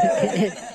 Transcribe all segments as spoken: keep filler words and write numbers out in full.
Yeah.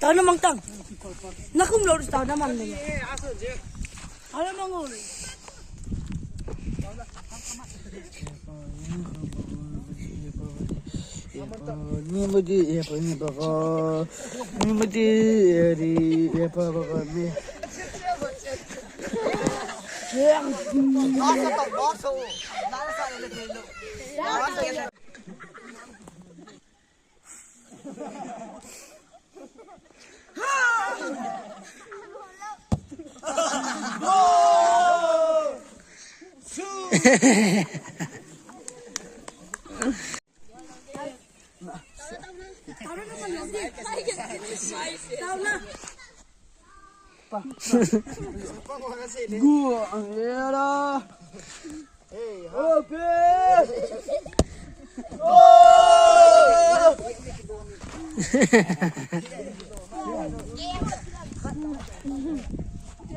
Tao na mang tang. Na kum lo tao na mang na. Tao na mang ul. Ni mati e pa ni pa ka. Ni mati e ri e pa pa ka ni. Gu ang era. Open! Oh!